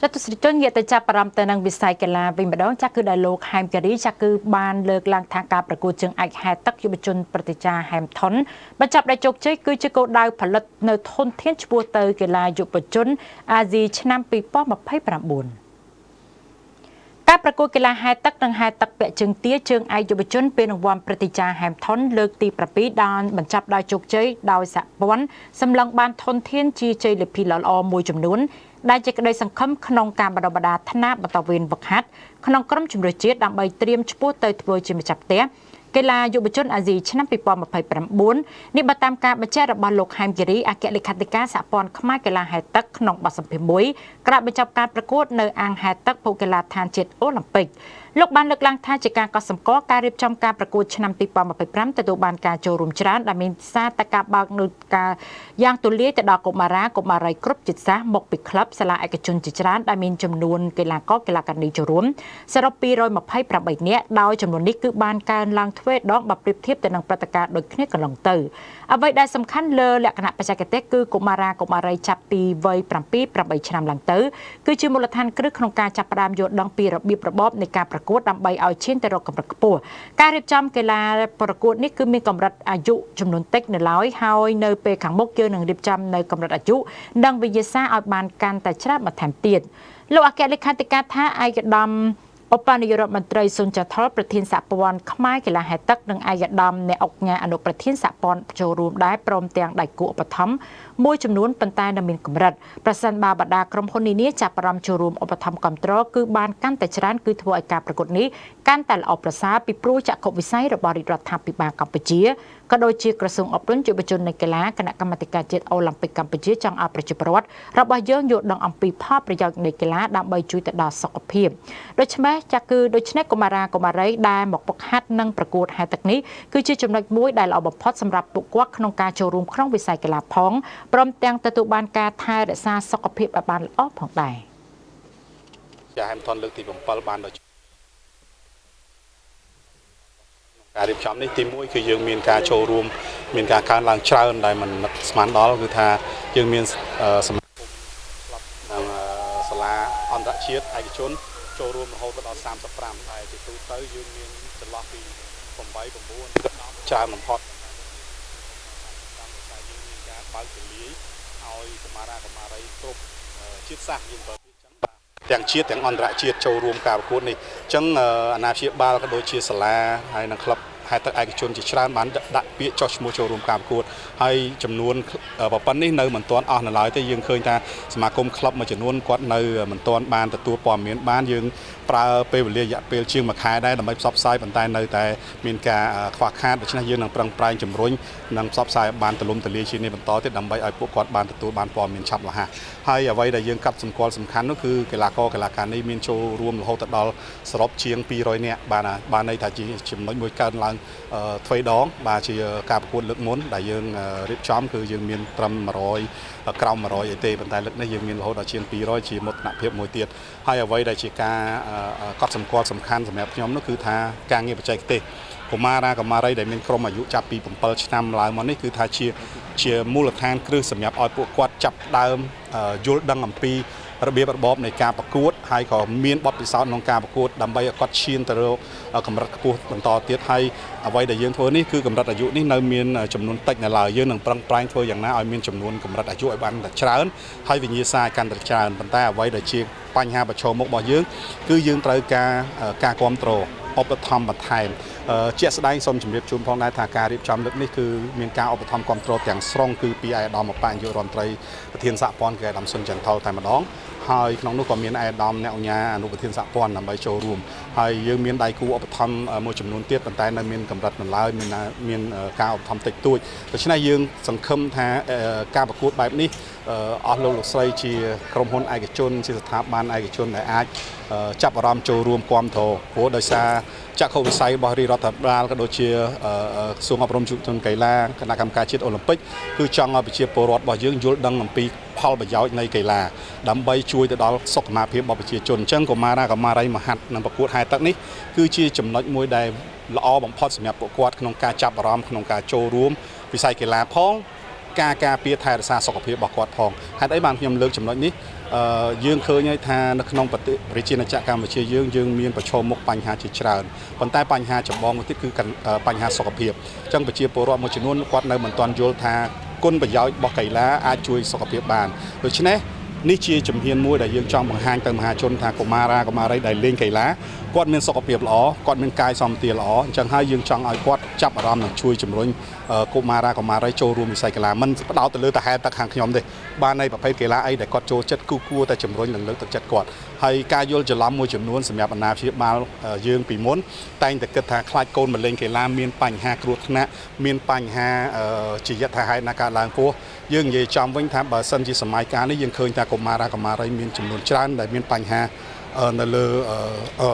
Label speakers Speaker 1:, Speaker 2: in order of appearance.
Speaker 1: ចតុស្រីជនងាកទៅចាប់អារម្មណ៍ទៅនឹងវិស័យកីឡាវិញម្ដងចាស់ គឺដែលលោកហែមការីចាស់ គឺបានលើកឡើងថា ការប្រកួតជើងឯកហែទឹកយុវជនប្រតិចាហែមថុនបញ្ចប់ដោយជោគជ័យ គឺជាគោលដៅផលិតនៅធនធានឆ្ពោះទៅកីឡាយុវជនអាស៊ីឆ្នាំ2029។ ការប្រកួតកីឡាហែទឹក និងហែទឹកពាក់ជើងទាជើងឯកយុវជនពានរង្វាន់ព្រឹទ្ធាចារ្យហែមថុនលើកទី7 បានបញ្ចប់ដោយជោគជ័យ ដោយសហព័ន្ធសម្លឹងបានធនធានជាជ័យលាភីល្អៗមួយចំនួន ដែលជាក្តីសង្ឃឹមក្នុងការបណ្ដុះបណ្ដាលថ្នាក់បន្តវេនវឹកហាត់ក្នុងក្រុមជម្រើសជាតិ ដើម្បីត្រៀមឆ្ពោះទៅធ្វើជាម្ចាស់ផ្ទះកីឡាយុវជនអាស៊ីឆ្នាំ2029នេះ។ បើតាមការបញ្ជាក់របស់លោកហែមគិរី អគ្គលេខាធិការសហព័ន្ធខ្មែរកីឡាហែលទឹក ក្នុងបទសម្ភាសន៍មួយក្រោយបញ្ចប់ការប្រកួតនៅអាងហែលទឹកភូកីឡាដ្ឋានជាតិអូឡ িম্প ិក លោកបានលើកឡើងថា ជាការកត់សម្គាល់ ការរៀបចំការប្រកួតឆ្នាំ2025ទទួលបានការចូលរួមច្រើន ដែលមានសារតការបើកនៅការយ៉ាងទូលាយទៅដល់កុមារាកុមារីគ្រប់ជាតិសាសន៍ មកពីក្លឹបសាលាឯកជនជាច្រើន ដែលមានចំនួនកីឡាករកីឡាការិនីចូលរួមសរុប228នាក់ ដោយចំនួននេះគឺបានកើនឡើងទ្វេដង បើប្រៀបធៀបទៅនឹងព្រឹត្តិការណ៍ដូចគ្នាកន្លងទៅ។ អ្វីដែលសំខាន់លើលក្ខណៈបច្ចេកទេស គឺកុមារាកុមារីចាប់ពីវ័យ7 8ឆ្នាំឡើងទៅ គឺជាមូលដ្ឋានគ្រឹះក្នុងការចាប់ផ្ដើមយល់ដឹងពីរបៀបរបបនៃការប្រកួត ដើម្បីឲ្យឈានទៅរកកម្រិតខ្ពស់។ ការរៀបចំកីឡាប្រកួតនេះគឺមានកម្រិតអាយុចំនួនតិចនៅឡើយ ហើយនៅពេលខាងមុខយើងនឹងរៀបចំនៅកម្រិតអាយុនិងវិញ្ញាសាឲ្យបានកាន់តែច្រើនបន្ថែមទៀត។ លោកអគ្គលេខាធិការថា ឯកឧត្តមឧបនាយករដ្ឋមន្ត្រីសុនចាថុល ប្រធានសហព័ន្ធខ្មែរកីឡាហែលទឹក និងឯកឧត្តមអ្នកអុកញ៉ា អនុប្រធានសហព័ន្ធចូលរួមដែរ ព្រមទាំងដៃគូឧបត្ថម្ភមួយចំនួន ប៉ុន្តែនៅមានកម្រិត។ ប្រសិនបើបណ្ដាក្រុមហ៊ុននានាចាប់អារម្មណ៍ចូលរួមឧបត្ថម្ភគ្រប់គ្រងគឺបានកាន់តែច្រើន គឺធ្វើឲ្យការប្រកួតនេះកាន់តែល្អប្រសើរ ពីព្រោះចក្ខុវិស័យរបស់រាជរដ្ឋាភិបាលកម្ពុជា ក៏ដូចជាក្រសួងអប់រំយុវជននិងកីឡា គណៈកម្មាធិការជាតិអូឡ িম্প ិកកម្ពុជា ចង់ឲ្យប្រជាពលរដ្ឋរបស់យើងយល់ដឹងអំពីផលប្រយោជន៍នៃកីឡា ដើម្បីជួយទៅដល់សុខភាព។ ដូច្នេះចាគឺដូច្នេះកុមារាកុមារីដែលមកពឹកហាត់និងប្រកួតហែលទឹកនេះ គឺជាចំណុចមួយដែលល្អបំផុតសម្រាប់ពួកគាត់ក្នុងការចូលរួមក្នុងវិស័យកីឡាផង ព្រមទាំងទទួលបានការថែរក្សាសុខភាពឲ្យបានល្អផងដែរ។
Speaker 2: ចាហែមថនលើកទី7បានដល់ការរៀបចំនេះ ទី1គឺយើងមានការចូលរួមមានការកើនឡើងច្រើនដែលមិននឹកស្មានដល់ គឺថាយើងមានសមាគមក្លឹបនិងសាលាអន្តរជាតិឯកជនចូលរួមរហូតដល់35 ដែលជាទូទៅយើងមានចន្លោះពី8 9ទៅ10ច្រើនបំផុត តាមដោយសារយើងមានការបើកទូលាយឲ្យកុមារាកុមារីគ្រប់ជាតិសាសន៍ យើងប្រើពាក្យចឹងបាទ ទាំងជាតិទាំងអន្តរជាតិចូលរួមការប្រកួតនេះ។ អញ្ចឹងអាណាព្យាបាលក៏ដូចជាសាលាហើយនិងក្លឹបហេតុទឹកឯកជនជាច្រើនបានដាក់ពាក្យចុះឈ្មោះចូលរួមការប្រកួត ហើយចំនួនប៉ុណ្ណេះនៅមិនទាន់អស់នៅឡើយទេ។ យើងឃើញថាសមាគមក្លឹបមួយចំនួនគាត់នៅមិនទាន់បានទទួលព័ត៌មានបាន យើងប្រើពេលវេលារយៈពេលជាង1ខែដែរដើម្បីផ្សព្វផ្សាយ ប៉ុន្តែនៅតែមានការខ្វះខាត។ ដូច្នេះយើងនឹងប្រឹងប្រែងជំរុញនិងផ្សព្វផ្សាយឲ្យបានទូលំទូលាយជាងនេះបន្តទៀត ដើម្បីឲ្យពួកគាត់បានទទួលបានព័ត៌មានឆាប់រហ័ស។ ហើយអ្វីដែលយើងកាត់សម្គាល់សំខាន់នោះ គឺកីឡាករកីឡាការិនីមានចូលរួមរហូតដល់សរុបជាង200នាក់ បានន័យថាជាចំណុចមួយកើនឡើងទ្វេដង បាទ ជាការប្រកួតលើកមុនដែលយើងរៀបចំគឺយើងមានត្រឹម100ក្រោម100អីទេ ប៉ុន្តែលើកនេះយើងមានរហូតដល់ជាង200ជាមោទនភាពមួយទៀត។ ហើយអ្វីដែលជាការកត់សម្គាល់សំខាន់សម្រាប់ខ្ញុំនោះ គឺថាការងារបច្ចេកទេសកុមារាកុមារីដែលមានក្រុមអាយុចាប់ពី7ឆ្នាំឡើងមកនេះ គឺថាជាមូលដ្ឋានគ្រឹះសម្រាប់ឲ្យពួកគាត់ចាប់ដើមយល់ដឹងអំពីរបៀបរបបនៃការប្រកួត ហើយក៏មានបទពិសោធន៍ក្នុងការប្រកួត ដើម្បីឲ្យគាត់ឈានទៅរកកម្រិតខ្ពស់បន្តទៀត។ ហើយអ្វីដែលយើងធ្វើនេះគឺកម្រិតអាយុនេះនៅមានចំនួនតិចនៅឡើយ យើងនឹងប្រឹងប្រែងធ្វើយ៉ាងណាឲ្យមានចំនួនកម្រិតអាយុឲ្យបានតែច្រើន ហើយវិញ្ញាសាឲ្យកាន់តែច្រើន។ ប៉ុន្តែអ្វីដែលជាបញ្ហាប្រឈមមុខរបស់យើង គឺយើងត្រូវការការគ្រប់គ្រងឧបត្ថម្ភបន្ថែម។ ជាក់ស្ដែងសូមជម្រាបជូនផងដែរថា ការរៀបចំលើកនេះគឺមានការឧបត្ថម្ភគ្រប់គ្រងទាំងស្រុង គឺពីឯកឧត្តមឧបនាយករដ្ឋមន្ត្រីប្រធានសហព័ន្ធ គឺឯកឧត្តមសុនចន្ទថុលតែម្ដង ហើយក្នុងនោះក៏មានឯកឧត្តមអ្នកឧញ្ញាអនុប្រធានសហព័ន្ធដើម្បីចូលរួម ហើយយើងមានដៃគូឧបត្ថម្ភមួយចំនួនទៀត ប៉ុន្តែនៅមានកម្រិតនៅឡើយ មានការឧបត្ថម្ភតិចតួច។ ដូច្នេះយើងសង្ឃឹមថាការប្រកួតបែបនេះ អស់លោកលោកស្រីជាក្រុមហ៊ុនឯកជន ជាស្ថាប័នឯកជនដែលអាចចាប់អារម្មណ៍ចូលរួមគាំទ្រ ព្រោះដោយសារចក្ខុវិស័យរបស់រាជរដ្ឋាភិបាលក៏ដូចជាក្រសួងអប់រំយុវជនកីឡា គណៈកម្មការជាតិអូឡ িম্প ិក គឺចង់ឲ្យប្រជាពលរដ្ឋរបស់យើងយល់ដឹងអំពីផលប្រយោជន៍នៃកីឡា ដើម្បីជួយទៅដល់សុខុមាលភាពរបស់ប្រជាជន។ អញ្ចឹងកុមារាកុមារីមហាត់និងប្រកួតហែលទឹកនេះ គឺជាចំណុចមួយដែលល្អបំផុតសម្រាប់ពួកគាត់ក្នុងការចាប់អារម្មណ៍ក្នុងការចូលរួមវិស័យកីឡាផង ការការពារថែរក្សាសុខភាពរបស់គាត់ផង។ ហេតុអីបានខ្ញុំលើកចំណុចនេះ? យើងឃើញហើយថានៅក្នុងប្រទេសប្រជាណាចក្រកម្ពុជាយើងយើងមានប្រឈមមុខបញ្ហាជាច្រើនប៉ុន្តែបញ្ហាចម្បងមួយទៀតគឺបញ្ហាសុខភាពអញ្ចឹងប្រជាពលរដ្ឋមួយចំនួនគាត់នៅមិនទាន់យល់ថាគុណប្រយោជន៍របស់កីឡាអាចជួយសុខភាពបានដូច្នេះនេះជាជំហានមួយដែលយើងចង់បង្ហាញទៅមហាជនថាកុមារាកុមារីដែលលេងកីឡាគាត់មានសុខភាពល្អគាត់មានកាយសម្បទាល្អអញ្ចឹងហើយយើងចង់ឲ្យគាត់ចាប់អារម្មណ៍និងជួយជំរុញកុមារាកុមារីចូលរួមវិស័យកីឡាមិនផ្ដោតទៅលើតែហែលទឹកខាងខ្ញុំទេបាននៃប្រភេទកីឡាអីដែលគាត់ចូលចិត្តគូគួរតែជំរុញនិងលើកទឹកចិត្តគាត់ហើយការយល់ច្រឡំមួយចំនួនសម្រាប់អាណាព្យាបាលយើងពីមុនតែងតែគិតថាខ្លាចកូនមកលេងកីឡាមានបញ្ហាគ្រោះថ្នាក់មានបញ្ហាជាយថាហេតុណាកើតឡើងពោះយើងនិយាយចំវិញថាបើសិនជាសម័យកាលនេះយើងឃើញថាកុមារាកុមារីមានចំនួនច្រើនដែលមានបញ្ហានៅលើ